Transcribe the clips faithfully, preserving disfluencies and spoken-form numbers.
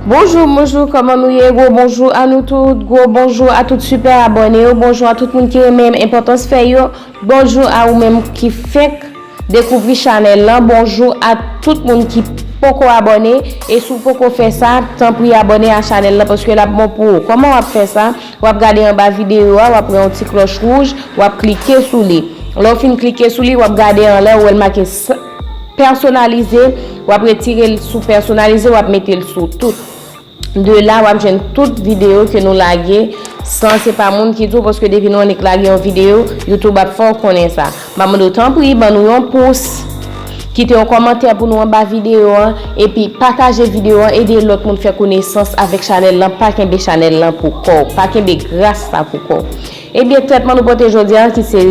Bonjou, bonjou, kòman nou ye? Gwo bonjou a nou tout, gwo bonjou a tout sipè abòne yo, bonjou a tout moun ki renmen enpòtans fèy yo, bonjou a ou menm ki fenk dekouvri chanèl lan, bonjou a tout moun ki poko abòne, e si w poko fè sa, tanpri abòne a chanèl lan paske l ap bon pou ou. Kòman w ap fè sa? W ap gade anba videyo a, w ap wè yon ti klòch wouj, w ap klike sou li. Lè w fin klike sou li, w ap gade anlè, ou wè l make s- pèsonalize, w ap retire l sou pèsonalize, w ap mete l sou tout. De la, w ap jwenn tout videyo ke nou lage san se pa moun ki di w, paske depi nou annik lage yon videyo, YouTube ap fè w konnen sa. M ap mande w tanpri, ban nou yon pous, kite yon kòmantè pou nou anba videyo an, epi pataje videyo an, ede lòt moun fè konesans avèk chanèl lan, pa kenbe chanèl lan pou kò w, pa kenbe gras sa pou kò w. Ebyen, trètman nou pote jodi a ki se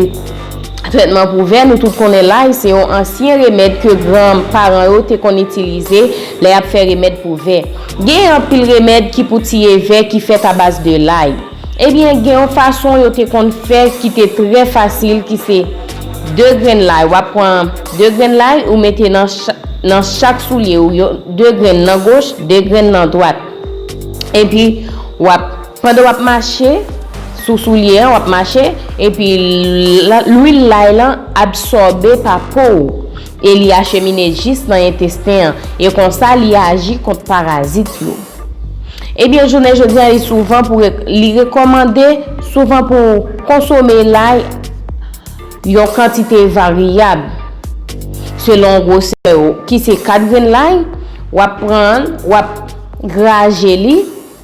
trètman pou vè, nou tout konnen lay se yon ansyen remèd ke gran paran yo te konn itilize lè y ap fè remèd pou vè. Gen anpil remèd ki pou tiye vè ki fèt a baz de lay. Ebyen, gen yon fason yo te konn fè ki te trè fasil, ki se de grenn lay. W ap pran de grenn lay, ou mete nan cha- nan chak soulye w yo, de grenn nan goch, de grenn nan dwat. Epi, w ap, pandan w ap mache sou soulye an, w ap mache, epi la- lwil lay lan absòbe pa po w, e li achemine jis nan entesten an, e konsa li aji kont parazit yo. Ebyen, jounen jodi a, li souvan pou re- li rekòmande souvan pou konsome lay yon kantite varyab selon gwosè yo, ki se kat grenn lay, w ap pran l, w ap graje li,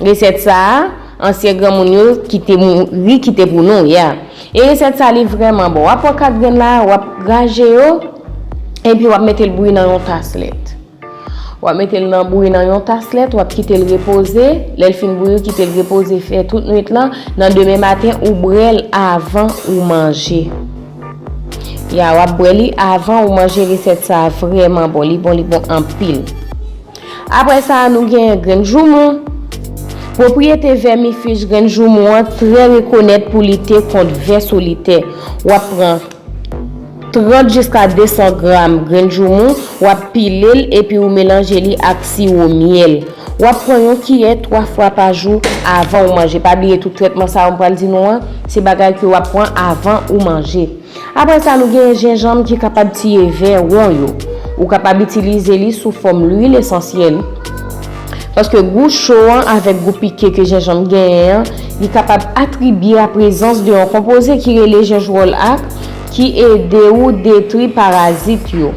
resèt sa a, ansyen granmoun yo ki te mouri kite pou nou, ya. E resèt sa a, li vrèman bon. W ap pran kat grenn lay, w ap graje yo, epi w ap mete l bouyi nan yon tas lèt. W ap mete l nan bouyi nan yon tas lèt, w ap kite l repoze. Lè l fin bouyi, w kite l repoze, fè tout nwit lan. Nan demen maten, ou bwè l avan ou manje. Ya, w ap bwè li avan ou manje, resèt sa a vrèman bon. Li bon, li bon anpil. Apre sa, nou gen grenn joumou. Pwopriyete vèmifij grenn joumou an trè rekonèt pou lite kont vè solitè. W ap pran trant jiska de san gram grenn joumou, w ap pile l epi ou melanje li ak siwo myèl. W ap pran yon kiyè twa fwa pa jou avan ou manje. Pa bliye tout trètman sa yo m pral di nou an, se bagay ke w ap pran avan ou manje. Apre sa, nou gen jenjanm ki kapab tiye vè won yo. Ou kapab itilize li sou fòm lwil esansyèl. Paske gou cho an avèk gou pike ke jenjanm genyen an, li kapab atribye a prezans de yon konpoze ki rele jenjwòl ak ki ede ou detwi parazit yo.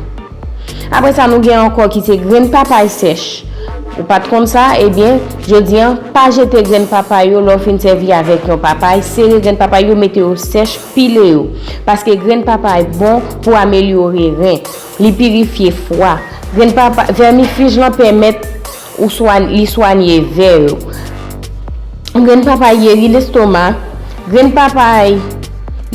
Apre sa, nou gen ankò ki se grenn papay sèch. Ou pa t konn sa? Ebyen, jodi an, pa jete grenn papay yo lè w fin sèvi avèk yon papay. Sere grenn papay yo, mete yo sèch, pile yo. Paske grenn papay bon pou amelyore ren. Li pirifye fwa. Grenn papay, vèmifij lan pèmèt ou swany, li swanye vè yo. Grenn papay geri lestomak. Grenn papay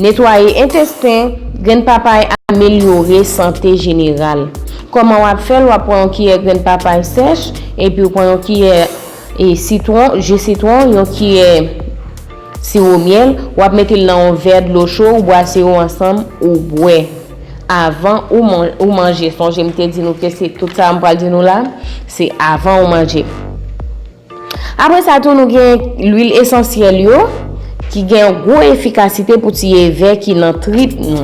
netwaye entesten. Grenn papay amelyore sante jeneral. Kòman w ap fè l? W ap pran yon kiyè grenn papay sèch, epi w pran yon kiyè e sitwon, ji sitwon, yon kiyè siwo myèl, w ap mete l nan yon vè dlo cho, ou bwase yo ansanm, ou bwè. Avan ou man- ou manje. Sonje m te di nou ke se tout sa m pral di nou la, se avan ou manje. Apre sa tou, nou gen lwil esansyèl yo, ki gen yon gwo efikasite pou tiye vè ki nan trip nou.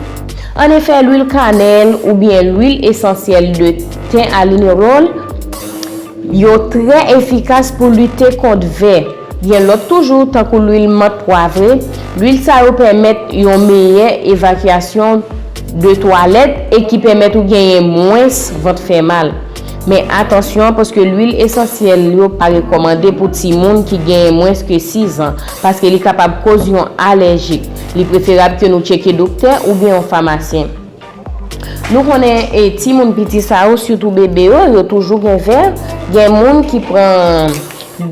Annefè, lwil kanèl oubyen lwil esansyèl de ten a linérol, yo trè efikas pou lite kont vè. Gen lòt toujou, tankou lwil mant pwavre. Lwil sa yo pèmèt yon meyè evakyasyon de twalèt e ki pèmèt ou genyen mwens vant fè mal. Men atansyon, paske lwil esansyèl yo pa rekòmande pou timoun ki genyen mwens ke sis an, paske li kapab koz yon alèji. Li preferab ke nou tcheke doktè oubyen yon famasyen. Nou konnen e timoun piti sa yo, sitou bebe yo, yo toujou gen vè. Gen moun ki pran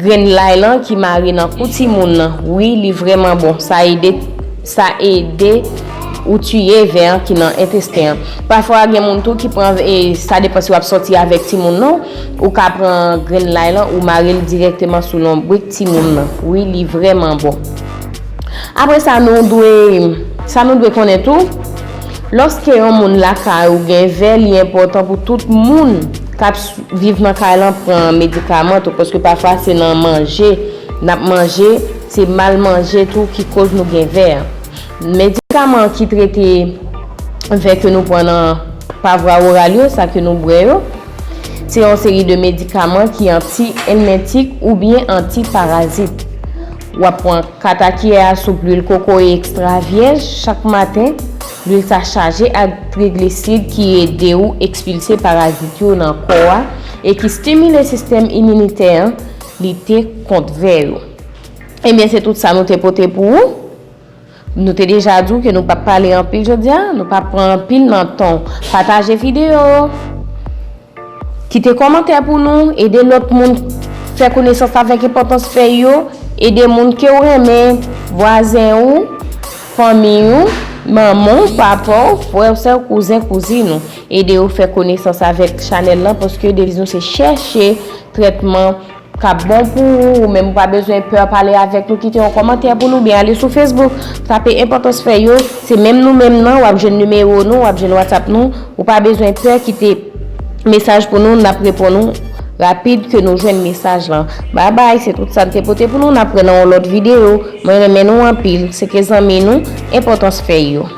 grenn lay lan ki mare nan kou timoun nan. Wi, li vrèman bon. Sa ede, sa ede ou tiye vè an ki nan entesten an. Pafwa, gen moun tou ki pran, e sa depan si w ap sòti avèk timoun nan, ou ka pran grenn lay lan, ou mare l dirèkteman sou lonbrik timoun nan. Wi, li vrèman bon. Apre sa, nou dwe, sa nou dwe konnen tou, lòske yon moun lakay ou gen vè, li enpòtan pou tout moun k ap viv nan kay lan pran medikaman tou, paske pafwa se nan manje n ap manje, se mal manje tou ki koz nou gen vè. Medikaman ki trete vè ke nou pran nan pa vwa oral yo, sa ke nou bwè yo, se yon seri de medikaman ki anti-elmentik oubyen anti-parazit. W ap pran katakiyè a soup lwil kokoye ekstra vyèj chak maten. Lwil sa chaje ak triglisid ki ede w ekspilse parazit yo nan kò a e ki stimile sistèm iminitè an lite kont vè yo. Ebyen, se tout sa nou te pote pou ou. Nou te deja di w ke nou p ap pale anpil jodi a, nou p ap pran anpil nan tan w. Pataje videyo. Kite kòmantè pou nou, ede lòt moun fè konesans avèk enpòtans fèy yo, ede moun ke w renmen, vwazen ou, fanmi ou, manman w, papa w, frè w, sè w, kouzen, kouzin ou. Ede yo fè konesans avèk chanèl lan, paske deviz nou se chèche trètman k ap bon pou ou, ou menm ou pa bezwen pè pale avèk nou, kite yon kòmantè pou nou, byen ale sou Facebook, tape enpòtans fèy yo, se menm nou menm nan, w ap jwenn nimewo nou, w ap jwenn WhatsApp nou, ou pa bezwen pè, kite mesaj pou nou, n ap reponn ou rapid ke nou jwenn mesaj lan. Babay, se tout sa n te pote pou nou, n ap wè nan yon lòt videyo, mwen renmen nou anpil, se te zanmi nou, enpòtans fèy yo.